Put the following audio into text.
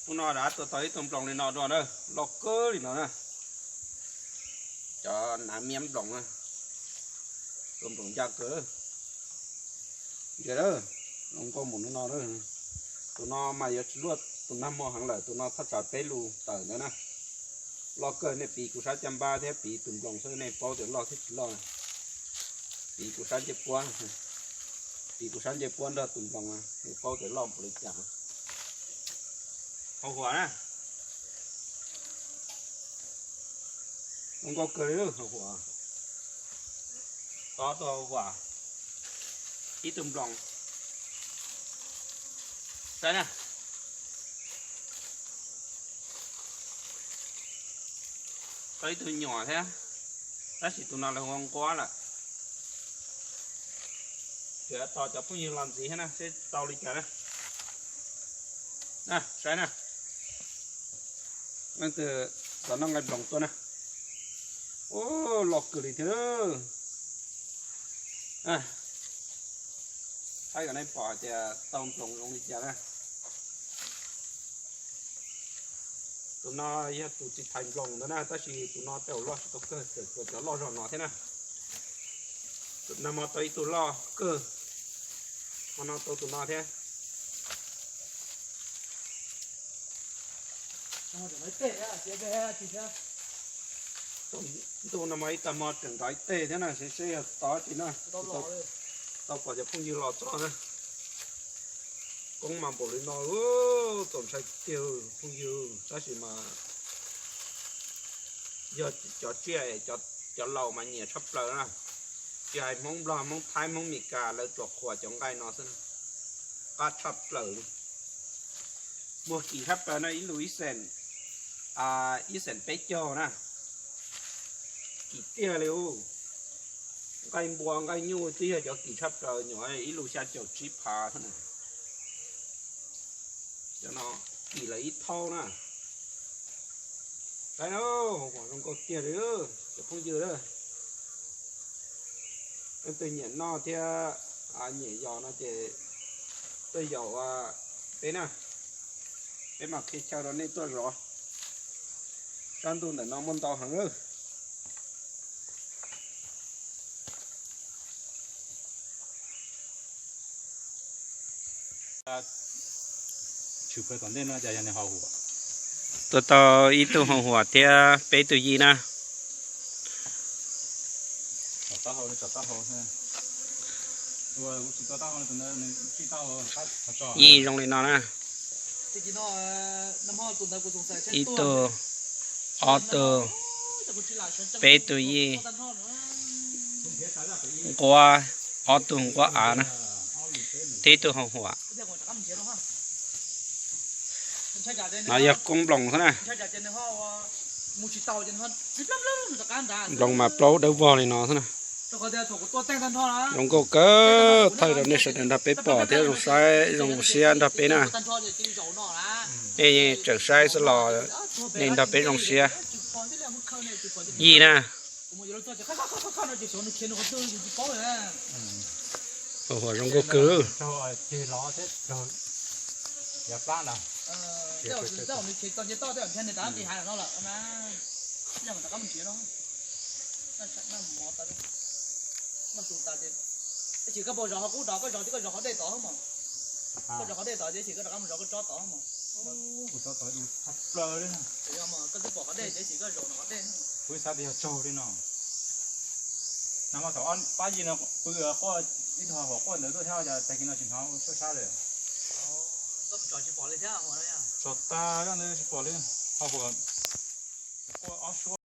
Hnub no rov tua tau ib tug nploos li no dua na, loj kawg li no na. Cov nav miab nploos na, tus nploos ncaj kawg. Ntsia lawm, zoo nkauj mus hnub no. Tus no mas yuav tsis luaj tus nag hmo heev lawm, tus no thaj tsam peb lus tawm ntawd na. Loj kawg, nej piv kuv sab caj npab thiab piv tus nploos xwb nej paub tias loj thiab tsis loj. Piv kuv sab ncej puab, piv kuv sab ncej puab nrog tus nploos, nej paub tias loj npaum li cas. Hau huam na, zoo nkauj kawg li hau huam. Tau tus hau huam, ib tug nploos. Saib na, tau ib tug nyuam thiab, tab sis tus no lawv hu ua nquab lawm. Tsuas tos cov phooj ywg los ntxiv thiab na seb tau li cas na. Saib na, leej twg xav noj nqaij nploos tuaj na. Ub, loj kawg li thiab. Thaij kom nej pom hais tias tau nploos zoo li cas na. Tus no yog tus txiv thais nploos ntawd na, tab sis tus no tej zaum loj tsis tau kawg, txawm tsuas cov loj zog no thiab na. Tus no hmo tau ib tug loj kawg, hmo no tau tus no thiab. Ntuj no mas ib tag hmo tseem nrov ib teg thiab na, seb seb yog tod tsis na. Tau pom cov phooj ywg los txog na. Koob mas npaum li no, txaus ntshai tiag phooj ywg, tab sis mas yog cov tsiaj, cov laus mas nyiam tshaj plaws na. Tsis hais Hmoob Nplog, Hmoob Thaib, Hmoob Meskas, lawv tsuas qhuas cov nqaij no xwb na. Qab tshaj plaws li. Muag kim tshaj plaws na, ib lus ib xees, ib xees peb caug na. Kim tiag li ub. Nqaij npua nqaij nyuj twb yog cov kim tshaj plaws, nyuam ib lus xya caum tsib phav xwb na. Cov no kim lawv ib thaub na. Saib na, hau huam zoo nkauj tiag li cov phooj ywg na. Leej twg nyiam noj thiab nyiam yos no ces tuaj yaum peb na, peb mam qhia chaw rau nej tuaj zov. Sab ntuj ntawm no muaj ntau heev lawm. Tua tau ib tug hau huam thiab peb tug yij na. Yij zoo li no na. Ib tug, ob tug, peb tug yij, nquab, ob tug nquab av na, thiab ib tug hau huam. No yog koob nploos xwb na. Nploos mas plaub dawb vog li no xwb na. Zoo nkauj kawg, thaij rau nej sawv daws nrog peb pom thiab zoo saib zoo siab nrog peb na. Nej tseem saib xwb los nej nrog peb zoo siab. Yij na. Hau huam zoo nkauj kawg. Kuv xav tias yog tsaug li no. Nag hmo thaum ob pab yig no pw quaj ib tug hau huam quaj ntawd tuaj thiab, cas tag kis no tsis hnov suab sab li. Tso tas zoj ntawd tsis pom li, hau huam quaj ob suab.